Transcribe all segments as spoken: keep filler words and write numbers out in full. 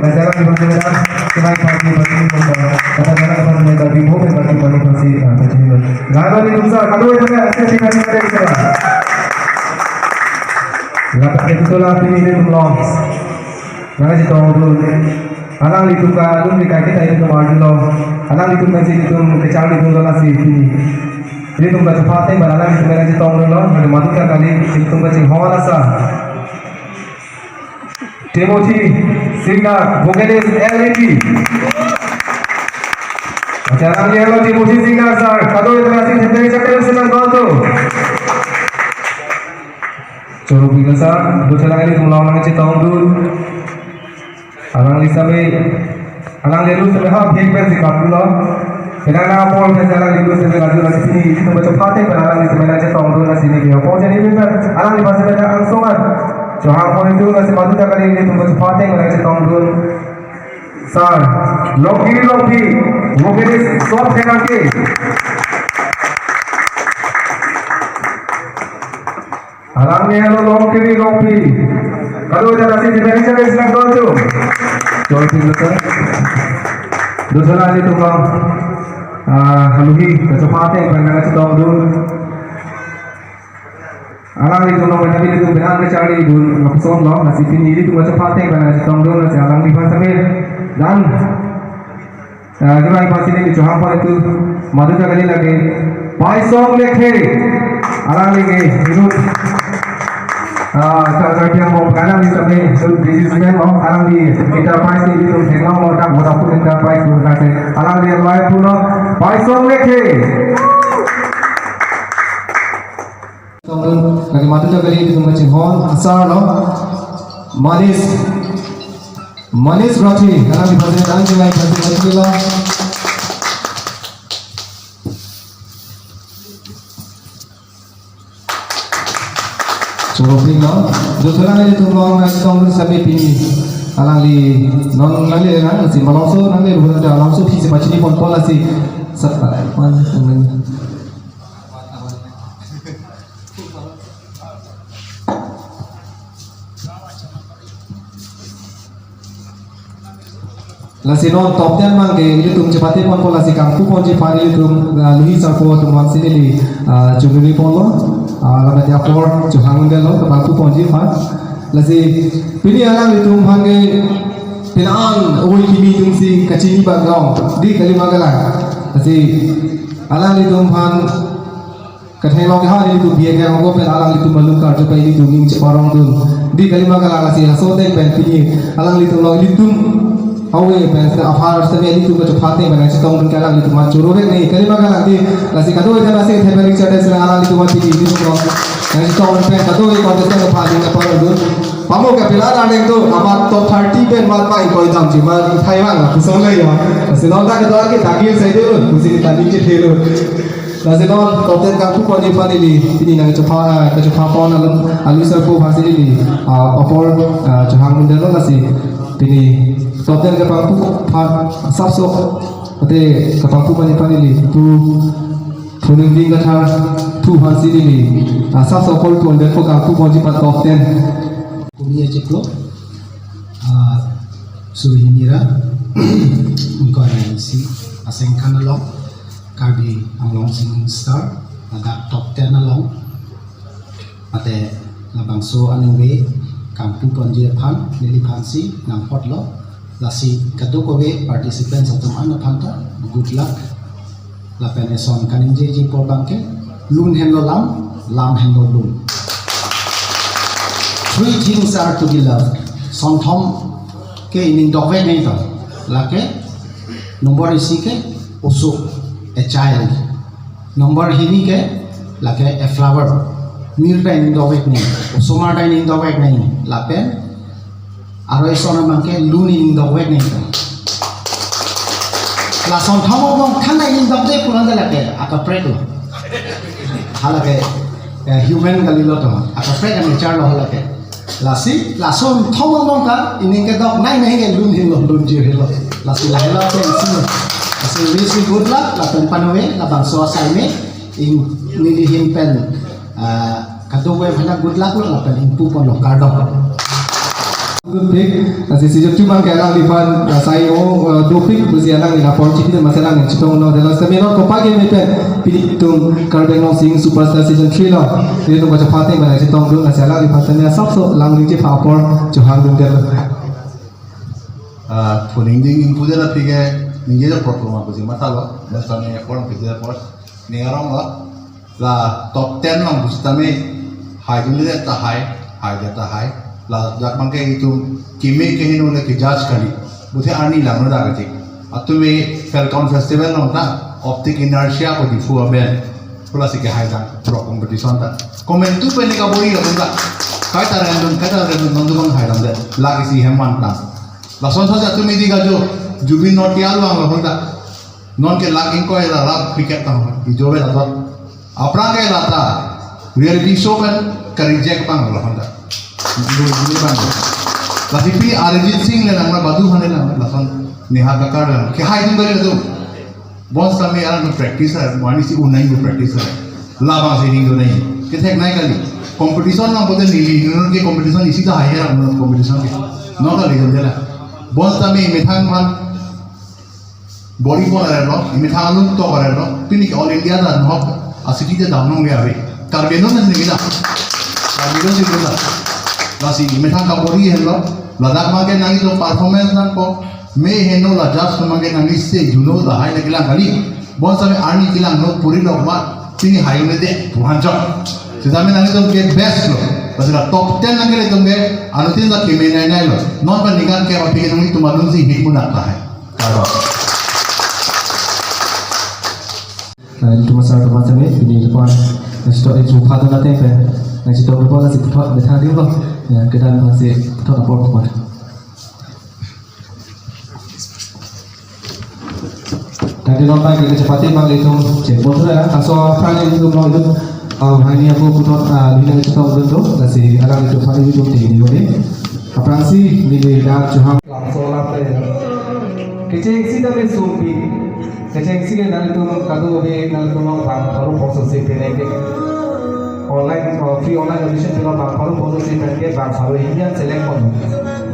Acara di mana, kenai pagi pagi pagi, kata-kata pagi pagi pagi, pagi pagi pagi, ah, pagi pagi. Gana di Tumsa, kado itu ya, saya tinggal di mana itu ya. Gata itu lah, pini di Tumlong. Nangchetongdun. Alanglitum kadun di kaki tai itu margin lo. Alanglitum nanglitum kecharli dunlo nasi pini. Ilitum kachepate, alanglitum nangchetongdunlo. Madu madu kali, ilitum kachinghon asa. Timothy Singnar, vocalist L E D. Acha, alangli helo Timothy Singnar sir, kado itu nasi, theperi chakri sinan bantu. Choro pilo sir, do chalangli Tumlong nangchetongdun. Alangli same, alangli lu same ha, big pen si kaplo. Penang na pol pen alangli lu same laju nasi pini, ilitum kachepate, pen alangli same nangchetongdun nasi ni biar. Pol jadi pen, alangli pasi pen angsongan. Chohang pon itu nasi madu ta kali ilitum kachepate, nangchetongdun. Sir, Longkiri Longpi, vocalist Sop Kherangke. Alangli helo Longkiri Longpi. Kado itu nasi, theperi chakri sinan bantu. Choro pilo sir. Do chalangli Tumlong. Ah, aluhi, kachepate, pen nangchetongdun. Alanglitum lo, pen ilitum pen kacharli dun, lapuson lo, nasi pini ilitum kachepate, pen nangchetongdun, nasi alangli phan same. Dan, ah, gimana pasi ni chohang pon itu, madu ta kali lagi. Paisong Lekthe, alangli ke, hidup. Ah, ka, ka, dia mau kana ni same, so, businessman lo, alangli enterprise ni ilitum, thenglo lo, tak, mau dapur enterprise lo, nasi, alangli live pulo, Paisong Lekthe. Lagi madu ta kali ilitum kachinghon asar lo. Manish. Manish Rathi. Karena di bagian dan juga di bagian lo. Choro pilo. Do chalangli Tumlong nangchetongdun same pini. Alangli non nangli nang si malongso nangli ruhun ta alongso pisi pachini pon pon lasi. Sat pada. Lasi non top ten abang ke ilitum chepate ponpo, lasi kangpu ponji aphan ilitum, ah, Luhi Sarpo atum aphan si neli, ah, chunri ponlo, ah, lapen apor chohang delo kangpu ponji aphan. Lasi pini alanglitum aphan ke penang oi kimi atum si kachini background, dei kali ma kalang. Lasi alanglitum aphan katheklong ke ha ilitum biak ke ongko pen alanglitum malum karju pen ilitum ning cheparongdun. Dei kali ma kalang, lasi laso ateng pen pini alanglitum lo ilitum awe pen apar sitame ilitum kachepate pen nangchetongdun ke alanglitum aphan choro vek nangji kali ma kalang dei, lasi kado-an nasi theperi chakri sinan alanglitum aphan pini ilitum lo nangchetongdun pen kado-an contestant aphan nangcheparongdun. Pamo ke pila arning do, amat top thirty pen mat pai koi damji ma thai vang lapuson le ya. Lasi non ta kedo ke dagir sai delo, pusi ta ning chethelo. Lasi non top ten kangpu ponji aphan neli pini nangchepha, kachepha pon alam, alu sir po aphan si neli, ah, apor, ah, chohang delo lasi pini top ten kapangpu aphan asapso, ate kapangpu ponji aphan neli pu Phuning Ding Kathar thu aphan si neli, ah, asapso call pon delo kangpu ponji aphan top ten. Kumi achiklo, ah, suri hini ra, ingkoi ra isi, asengkan along, Karbi Anglong Singing Star, ladak top ten along, mate labangso aningve kangpu ponji aphan, neliphan si nangpotlo, lasi kadokave participants atum an aphan ta, good luck. Lapen eson kaningjeji pu abang ke, lun henlo lam, lam henlo lun. Three things are to be loved. Sonthom ke ining dokvek nangji to. Lake, number isi ke, oso, a child. Number hini ke, lake, a flower. Mir ta ining dokvek nangji, osomar ta ining dokvek nangji. Lapen, aro eson abang ke lun ining dokvek nangji to. La sonthom abang thangnat ining dokde pulang ke lake akaprek lo. Halake, eh, human kali lo to. Akaprek an nature lo halake. Lasi, la sonthom abang ta ining kedoknei nangji ke lun henlo, lun jir henlo. Lasi lahelo ke isi lo. Lasi wish you good luck, lapen panve, labangso asai me, ing neli ahin pen, ah, kadokave aphan ta good luck lo, lapen ingpu ponlo, kardom. Dopik, lasi season two abang ke alangliphan, ah, sai o, ah, dopik, pusi alangli apor chiti amatsi alang nangchetonglo, dan lasi kami non kopai keme pen, pini itum Karbi Anglong Singing Superstar Season three lo, pini itum kachepate mana chetongdun, lasi alangliphan tanya sapso, lang ningje apor, chohangdundetlo. Ah, phuning ding ingpu de la pike, ningje apor ko ma pusi mathalo, dan sami apor, pije apor, ning arong lo. La top ten along pusitame haidunde tahai, haide tahai. Ladak abang ke itum keme kehingno le ke-judge kali. Buthe arni langno dak kachik. Atumi Falcon Festival along ta Optic Inertia ko Diphu aben. Pula si kehaidang pro competition ta. Komantu pen ne kabor-i lapen ta. Kaita rendun, kaita rendun nondu abang haidamde. Lake isi hem mantang. Lason saja atumi di gajo. Jubin Nautiyal abang lapen ta. Non ke lak ingkoi ra lak cricket tang ijo ve laton. Aphrang ke lata reality show pen ka-reject abang lason ta. Dulu dulu abang. Lasi pini Arijit Singh le nang, Badhu Khan le nang, lason Neha Kakkar le nang. Kehaidun beri tu. Bonsitame alang practice hai, mani si unai tu practice hai. Labang si ning tu nai. Kethek nai kali. Competition nang bote neli, neli ke competition isi ta hai hai nang competition ke. Non kali jom jala. Bonsitame methang man bor-i pon arlo, methang alun tok arlo, pini ke All India ta nok, a city te damlong le ave. Karbi Anglong si kita. Karbi Anglong si kita. Lasi methang kabor-i henlo, ladak abang ke nangji atum performance nangpo, me heno la judge atum abang ke nangji se juno la hai le kelang kali. Bonsitame arni kelangno puri lo ma, pini hai ne de, puhan jok. Sitame nangji atum ke best lo. Lasi la top ten nangkele atum ke, anuttin la keme nai nai lo. Non pa nikan ke api ke nangji atum alun si hit munak ta hai. Kardom. Nah, itu masa teman kami, ini depan. Nasi tok itu pada nanti ke. Nasi tok depan nasi putar, betang dia loh. Ya, kita masih putar apa, putar. Tadi nonton kita cepati bang itu, cek botol ya. Kaso apa nih itu bang itu? Oh, hari ini aku putar, ah, ini kita untuk, nasi alam itu, hari itu tinggi ini. Aphrangsi neli dak chohang. Labangso alam ta. Kechengsi ta me sumpi. Kechengsi ke nanglitum kadokave nanglitum along bang pharo bongso si penang ke. Online, uh, free online audition pilo bang pharo bongso si penang ke bang pharo hini an select pon.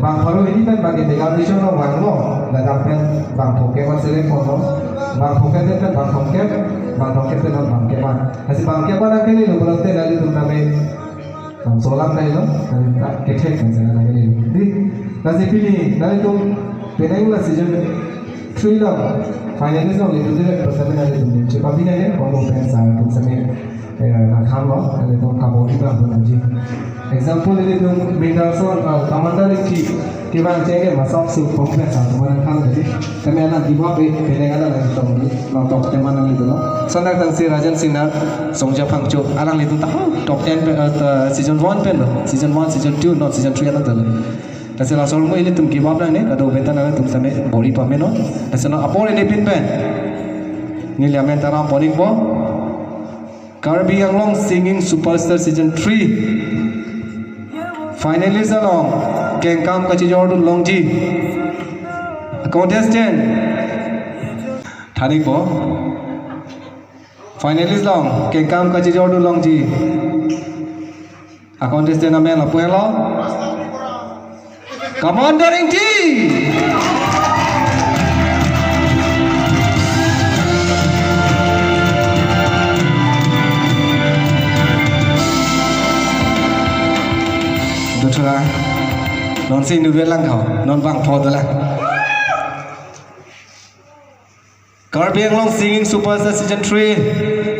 Bang pharo hini pen bang ke mega audition lo vanglo. Ladak pen bang thomkep an select ponlo. Bang thomkep pen bang thomkep, bang thomkep pen bang kep an. Lasi bang kep an nangkele lo pulote nanglitum tame. Labangso alam kailo, kali ta kethek kan sana lagi ni. Di, lasi pini, nanglitum penang la season three lo, finalist lo, itu dia pertama nanglitum. Cepat pini ya, kamu pen sana, tum sana, eh, nangkhamlo, nanglitum kabor-i abang pun aji. Example, nanglitum Minda Song, ah, Commander Ricky, kevang chengke masok su pongpek sa teman kan tadi. Kami anak di bawah pe, penang anak yang tong di, nonton teman yang itu lo. Sana tangsi Rajan Sinha, Songja Phangcho, alanglitum ta, oh, top ten pe, eh, ta, season one pen lo, season one, season two, not season three anak tadi. Tasi laso mo ilitum give up nang ne, kado beta nangtum same bor-i pameno. Tasi non apor ini pin pen. Neli amen ta ram pon-ikpo. Karbi Anglong Singing Superstar Season three. Finalist along kengkam kachijordun longji. Contestant. Than-ikpo. Finalist along kengkam kachijordun longji. A contestant amen lapu-an lo. Commander Ingti. Duthura. Non si nu velang kau. Non bangpho dolang. Karbi Anglong Singing Superstar Season three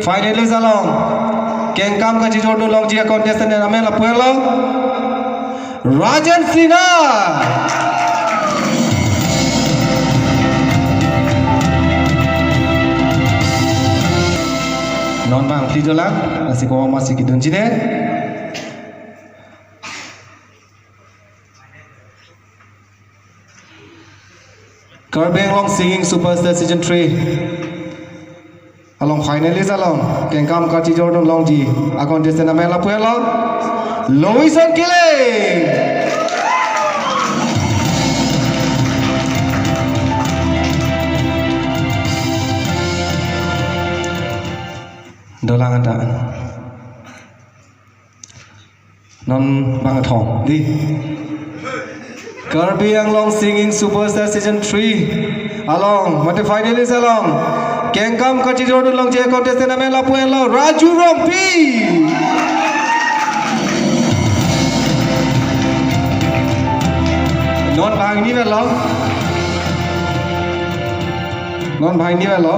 finalist along kengkam kachijordun longji a contestant amen lapu-an lo. Rajan Sinha. Non bang phli dolang, lasi ko masi kedun chine. Karbi Anglong Singing Superstar Season three along finalist along kengkam kachijordun longji a contestant amen lapu-an lo. Louison Killing. Dolang anta. Non bangthom, di. Karbi Anglong Singing Superstar Season three along, mate finalist along kengkam kachijordun longji contestant amen lapu-anlo Raju Rongpi. Non bang hini avelo. Non bang hini avelo.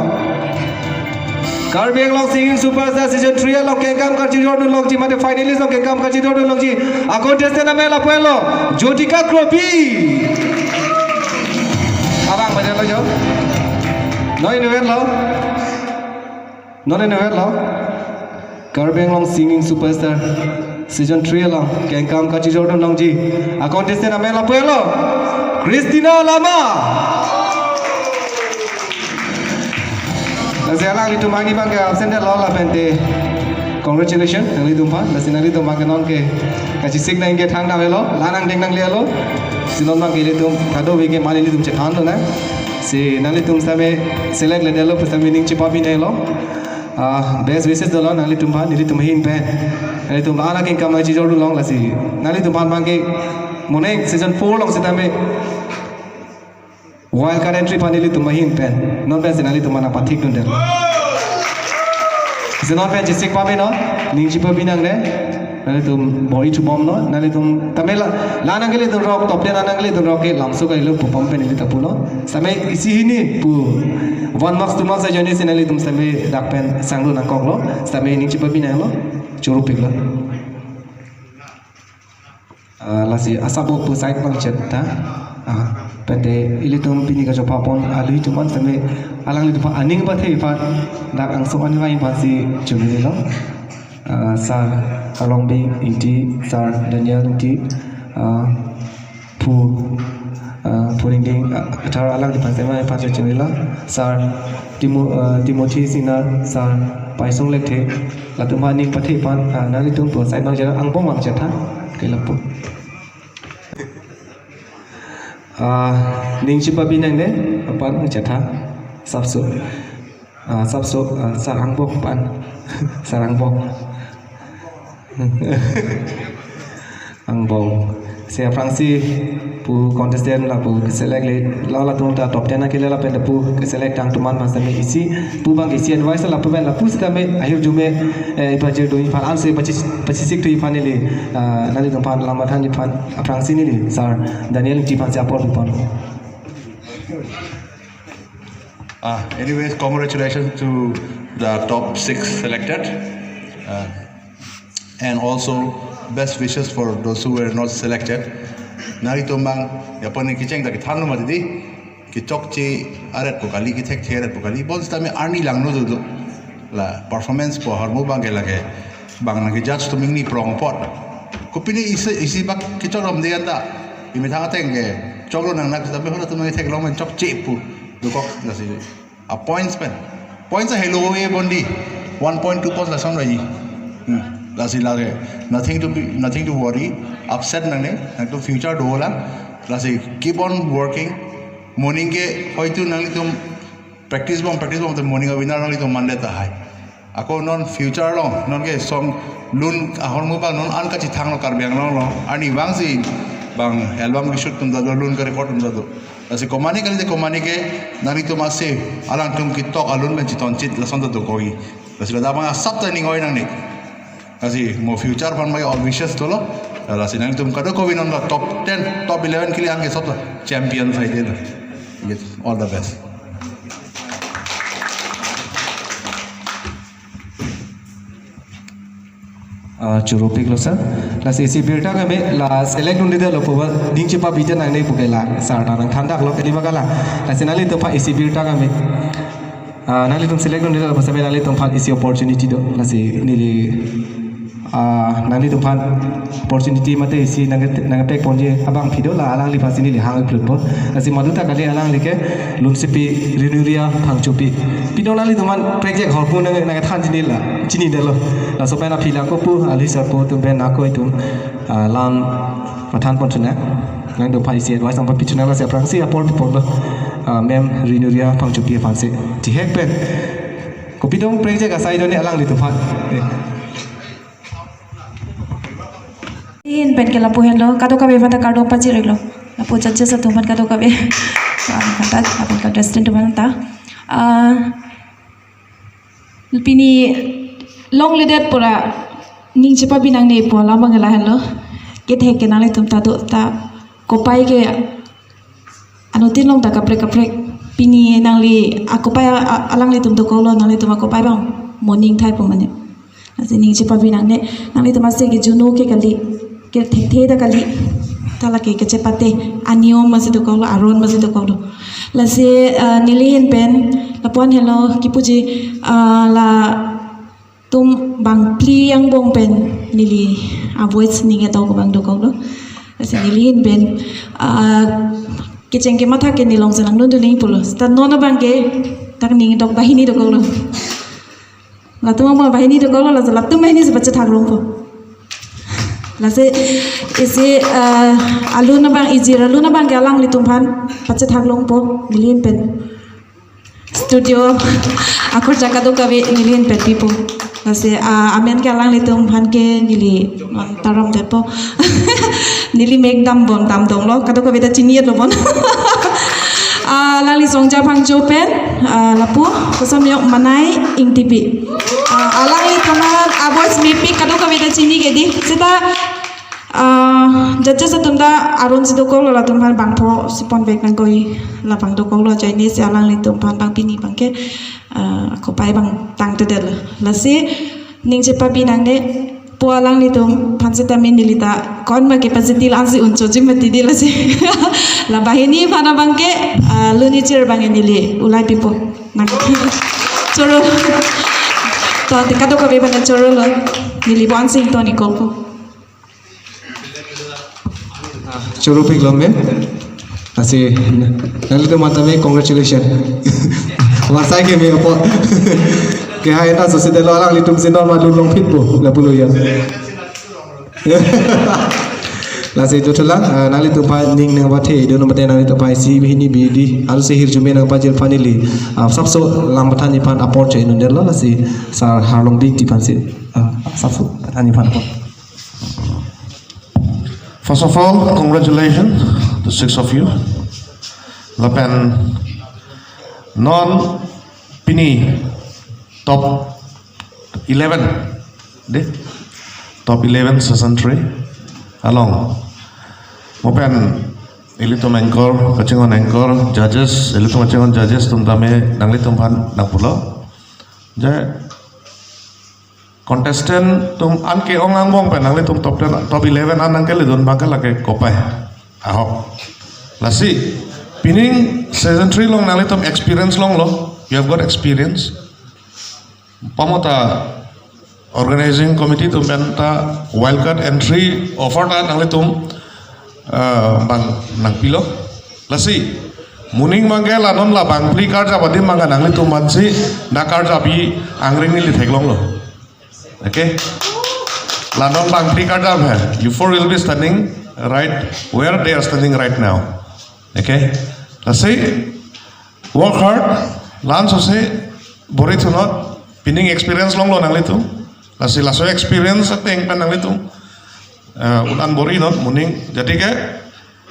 Karbi Anglong Singing Superstar Season three along kengkam kachijordun longji, mate finalist along kengkam kachijordun longji a contestant amen lapu-anlo Jyotika Kropi. Abang bajalo jo. Non hini avelo. Non hini avelo. Karbi Anglong Singing Superstar Season three along kengkam kachijordun longji a contestant amen lapu-anlo Christina Lama. Lasi alanglitum bang hini abangke absent lo, lapen te congratulations nanglitum aphan. Lasi nanglitum abangke non ke kachisik nangji ke thang nang avelo, la nangdeng nanglelo. Si non abangke ilitum kadokave ke mane ilitum chethan lonang. Si nanglitum sitame select ledetlo pu sitame ning chepabi nanglo. Ah, best wishes dolo nanglitum aphan, nelitum ahin pen. Nelitum la-an akengkam nangchijordun long, lasi nanglitum aphan abangke mo next season four along sitame wild card entry aphan nelitum ahin pen, non pen si nanglitum aphan nangpathikdundet. Si non pen chesik pabi non, ning chepabi nangne. Nanglitum bor-i chubomlo, nanglitum tame la, la nangkele dun rok, top ten la nangkele dun rok ke lamso kalilo pu pon pen neli ta pulo. Sitame isi hini pu one marks, two marks ajoine si nanglitum sitame dak pen sangdun nangkoklo, sitame ning chepabi nanglo, choro piklo. Ah, lasi asap pu side abang chet ta. Ah, pen te ilitum pini kachopha pon alui atum aphan sitame alanglitum aphan aning pathe aphan dak angso anvai aphan si chunilo. Ah, Sir Arlongbing Ingti, Sir Daniel Ingti, ah, Phu, ah, Phu Ringding, ah, Kathar alangliphan sitame aphan si chunilo. Sir Timo-, ah, Timothy Singnar, Sir Paisong Lekthe, latum aphan aning pathe aphan, ah, nanglitum pu side abang chet angbong abang chetha. Ke lapu. Ah, ning chepabi nangne aphan chetha. Sapso. Ah, sapso, ah, Sir angbong aphan. Sir angbong. Angbong. Si aphrangsi pu contestant lapu select le, la latum ta top ten akele lapen lapu select tang atum aphan sitame isi pu abang isi advice lapu pen lapu sitame ahirjume, eh, ipajirdun aphan ansi pachi-, pachisikthu aphan neli, ah, nanglitum aphan lam than aphan aphrangsi neli Sir Daniel Ingti aphan si apor pon. Ah, anyways, congratulations to the top six selected. Uh, and also, best wishes for those who were not selected. Nanglitum abang, yapon ni kicheng ta kethanlo mati di, kechokche aret pu kali, kethekthe aret pu kali, bonsitame arni langno dolo. La performance pu ahormu abangke lake bang nangkejudge atum ingni prong apot. Kopine isi, isi bak kechokdunde anta. Imethang ateng ke choklo nang nak sitame halatum nangkethek long men chokche pu dokok lasi. A points pen. Points ahelo ave bondi. One point, two points lason raji. Hmm. Lasi lake nothing to be, nothing to worry. Upset nangne, nangtum future dolang. Lasi keep on working. Mo ning ke hoitu nanglitum practice bom, practice bom te mo ning a-winner nanglitum mandet tahai. Ako non future along, non ke song lun ahormu abang non an kachethanglo Karbi Anglong along. Arnivang si bang album ke shoot atum ta do, lun ke record atum ta do. Lasi komane kali te komane ke nanglitum ase alangtum ketok alun pen chetonchit lason ta dokokji. Lasi ladak abang asap ta ning oi nangne. Lasi mo future aphan mai all wishes dolo. Lasi nanglitum kadokave non la top ten, top eleven kele anke sop ta champion saide lo. Yes, all the best. Ah, choro piklo sir. Lasi isi birta kami la select dunde lo pu ba ning chepabi nangne pu ke la sir ta nangthan daklo kali ba kala. Lasi nanglitum aphan isi birta kami. Ah, nanglitum select dunde lo pu sitame nanglitum aphan isi opportunity do. Lasi neli, ah, nanglitum aphan opportunity mate isi nang, nangpek ponji abangpi do, la alangliphan si neli hang-ikplutpo. Lasi maduta kali alangli ke Lunsepi Rinuria Phangchopi. Pidong nanglitum aphan prekjak ahormu nang, nangthan chinilo, chinidetlo. Laso pen aphi la ako pu, alisa pu atum pen ako itum, ah, lam pathan pon chuna. Nangtum aphan isi advice nangpapi chuna, lasi aphrangsi apor pi ponlo. Ah, Ma'am Rinuria Phangchopi aphan si. Chihek pen. Kopidong prekjak asai do ne alanglitum aphan. Eh. Ahin pen ke lapu henlo, kadokave aphan ta kardom pachirilo. Apo judges atum aphan kadokave. Ah, kata apo ka president atum aphan ta. Ah, pini longledet pura ning chepabi nangne pu alam abang lahenlo. Kethek ke nanglitum ta do ta kopai ke anuttin along ta kaprek kaprek. Pini nangli akopai a-, a-, alanglitum dokoklo, nanglitum akopai abang moning thai pu mane. Lasi ning chepabi nangne, nanglitum ase ke juno ke kali, ke thekthe ta kali. Ta lake kechepate aniyom masi dokoklo, aron masi dokoklo. Lasi, ah, neli ahin pen, lapu-an helo kipuji, ah, latum bangphli angbong pen neli avoice ning etok abang dokoklo. Lasi neli ahin pen, ah, kecheng kematha ke neli along senang nundun ning pulo. Ta non abang ke, tak ning etok banghini dokoklo. Latum abang banghini dokoklo, lasi latum banghini si pachethak longpo. Lasi isi, eh, alun abang, ijir alun abang ke alanglitum aphan pachethak longpo, neli ahin pen. Studio akorjak kadokave neli ahin pen pipo. Lasi, ah, amen ke alanglitum aphan ke neli, ah, taram detpo. Neli mek dambom damdonglo, kadokave ta chini-etlo bon. Ah, alangli Songja Phangcho pen, ah, lapu, kosam yok Manai Ingtipi. Ah, alanglitum aphan avoice mepik kadokave ta chini ke dei. Seta, ah, judges atum ta aron si dokoklo, latum aphan bangpho si ponvek nangkok, labang dokoklo, ajoine si alanglitum aphan bang pini abang ke, ah, kopai abang tangtedetlo. Lasi ning chepabi nangne, pu alanglitum aphan seta min neli ta konma ke pajiti la-an si unchoji mati dei lasi. La banghini aphan abang ke, ah, lun ijir abang neli ulai pipo. Nang choro. To, te kadokave aphan chorolo. Neli bon sing to ni koko. Choro piklong me. Lasi, nanglitum aphan tame congratulations. Warsai ke me apo. Ke hai ta sosi delo alanglitum si non ma lun longphitpo, lapulo ya. Lasi jotholang, ah, nanglitum aphan ning nangpathe, dun mate nanglitum aphan isi banghini bidi, alu si hirjume nangpajir aphan neli, ah, sapso lam pathan aphan apor che inundelo, lasi sar Harlongbingti aphan si, ah, sapso pathan aphan apor. First of all, congratulations to six of you. Lapen non pini top eleven, dei? Top eleven season three along. Mo pen ilitum anchor, kachinghon anchor, judges, ilitum kachinghon judges atum tame nanglitum aphan nangpulo. Je contestant atum an ke-ong angbong pen nanglitum top ten, top eleven an nangkeledun abang ke lake kopai ahok. Lasi, pining season three along nanglitum experience longlo, you have got experience. Pamota organizing committee atum pen ta wildcard entry offer ta nanglitum, eh, abang nangpilo. Lasi, moning abang ke la non la bangphli karjap adim abang nanglitum aphan si, na karjap i angring neli theklonglo. Okay? La non bangphli karjap hai. You four will be standing right where they are standing right now. Okay? Lasi, work hard, la-an sosi bor-i thunot, pining experience longlo nanglitum. Lasi laso experience ateng pen nanglitum, eh, un-an bor-i non, moning, jadi ke,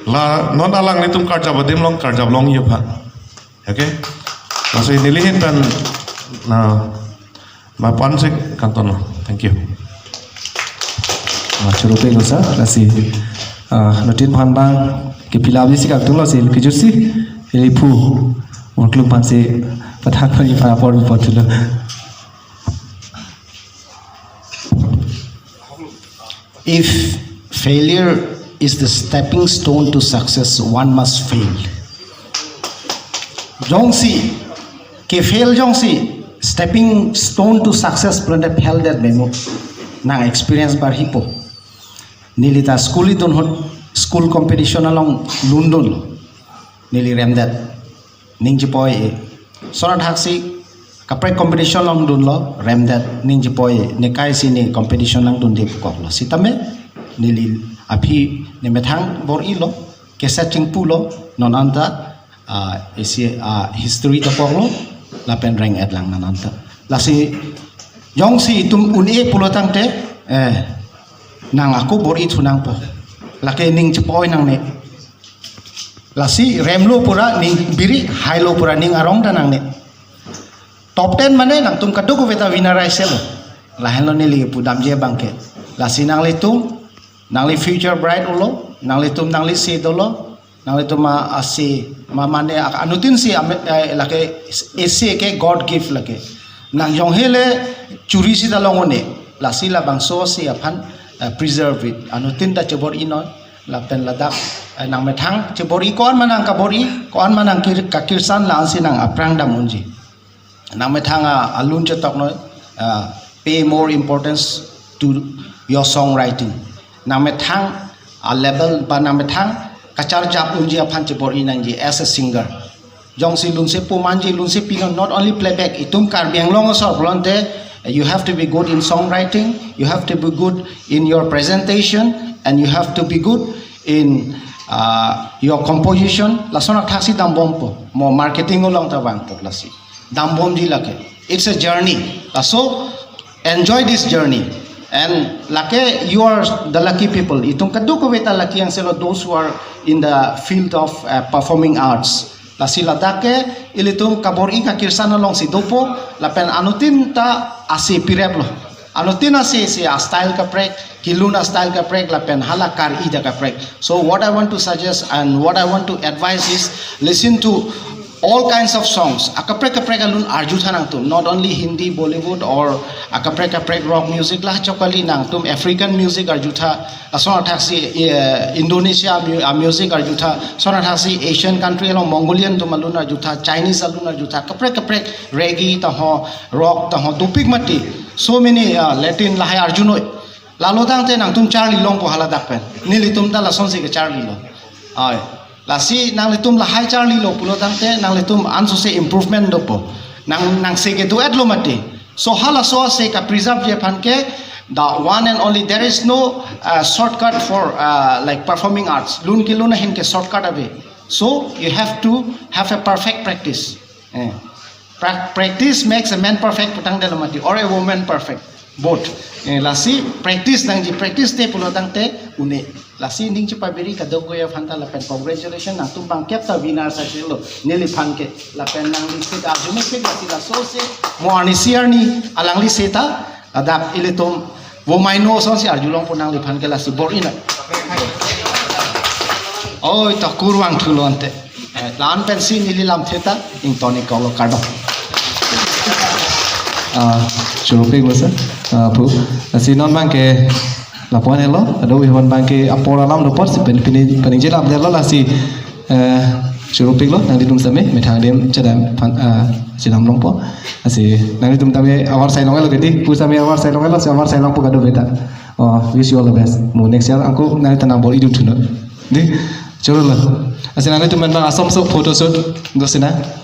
la non alanglitum karjap adim along, karjap longji aphan. Okay? Lasi neli ahin pen, na, ma pan sik kanton lo. Thank you. Ah, choro pilo sir, lasi, ah, inuttin aphan abang ke pila abisi kangtung lo si, kejut si, ili phu, work group aphan si, pathak aphan apor apor thulo. If failure is the stepping stone to success, one must fail. Jongsi ke fail jongsi stepping stone to success pulote fail det memo. Nang experience bar hipo. Neli ta school idun ahut school competition along lundun. Neli remdet. Ning chepoi. Sonat haksi kaprek competition along dunlo, remdet, ning chepoi, nekai si ne competition nangdunde pukoklo. Sitame, neli aphi ne methang bor-ilo, keset chingpulo, non anta, ah, isi, ah, history dokoklo, lapen rank et lang non anta. Lasi, jongsi itum un-e pulo tangte, eh, nang ako bor-i thunangpo. Lake ning chepoi nangne. Lasi remlo pura ning biri, hailo pura ning arong ta nangne. Top ten mane nangtum kadokave ta winner aiselo. Lahenlo neli pudamji abangke. Lasi nanglitum, nangli future bright dolo, nanglitum nangli se dolo, nanglitum ma ase ma mane ak-, anuttin si ame-, eh, lake ase ke God gift lake. Nang jong hele churi sita long-un-e. Lasi labangso ase aphan, eh, preserve it. Anuttin ta chebor-inoi. Lapen ladak, eh, nangmethang chebor-i, ko-an ma nang kabor-i, ko-an ma nang kir-, kakirsan, la-ansi nang aphrang dam unji. Nangmethang a, alun chetoknoi, ah, pay more importance to your songwriting. Nangmethang a level ba nangmethang kacharjap unji aphan chebor-i nangji as a singer. Jongsi lunse pu manji, lunse pinon, not only playback, itum Karbi Anglong asor pulote, you have to be good in songwriting, you have to be good in your presentation, and you have to be good in, uh, your composition. Lason athaksi dambompo, mo marketing along ta vangpo lasi. Dambomji lake. It's a journey. Laso, enjoy this journey. And lake, you are the lucky people. Itum kadokave ta lucky angselo, those who are in the field of, uh, performing arts. Lasi ladak ke ilitum kabor-i kakirsan alongsi dopo, lapen anuttin ta ase pireplo. Anuttin ase ase a style kaprek, kelun a style kaprek, lapen hala kar-i ta kaprek. So what I want to suggest and what I want to advise is, listen to all kinds of songs. Akaprek kaprek alun arjutha nangtum. Not only Hindi, Bollywood, or akaprek kaprek rock music, la chokali nangtum African music arjutha, ason athaksi, eh, Indonesia mu-, ah, music arjutha, ason athaksi Asian country along Mongolian atum alun arjutha, Chinese alun arjutha, kaprek kaprek reggae ta ho, rock ta ho, dopik mati. So many, uh, Latin lahai arjunoi. Lalo tangte nangtum charli longpo haladak pen. Nelitum ta lasonsi kacharlilo. Oi. Lasi nanglitum lahai charlilo pulo tangte nanglitum ansose improvement dopo. Nang, nangse kedo-etlo mati. So halaso ase kapreserve-ji aphan ke, the one and only, there is no, uh, shortcut for, uh, like, performing arts. Lun kelun ahin ke shortcut ave. So you have to have a perfect practice. Eh. Pra-, practice makes a man perfect putangdetlo mati, or a woman perfect. Both. Eh, lasi practice nangji, practice te pulo tangte un-e. Lasi ning chepabiri kadokave aphan ta lapen congratulations, nangtum bangkep ta winner aiselo neliphan ke. Lapen nangli seta arjume seta, lasi lasose mo arnisi arni alangli seta, ladak ilitum vo maino asonsi arjulongpo nangliphan ke, lasi bor-i na. Oi, to kurvangthulo ante. Eh, la-an pensi neli lamthe ta ingtoni kolo, kardom. Ah, choro-iklo sir. Ah, pu. Lasi non abangke lapu-an helo, kadokave aphan abangke apor alam do apotsi pen pini paningje lamdetlo, lasi, eh, choro-iklo, nanglitum sitame methang adim chedam phan, ah, chedam longpo. Lasi nanglitum tame avarsai longlo kedi, pu sitame avarsai longlo, si avarsai longpo kadokave ta. Oh, wish you all the best. Mo next year angko nanglitum nang bor-idun thunon. Di, choro lo. Lasi nanglitum pen abang asamso photo shoot do sina.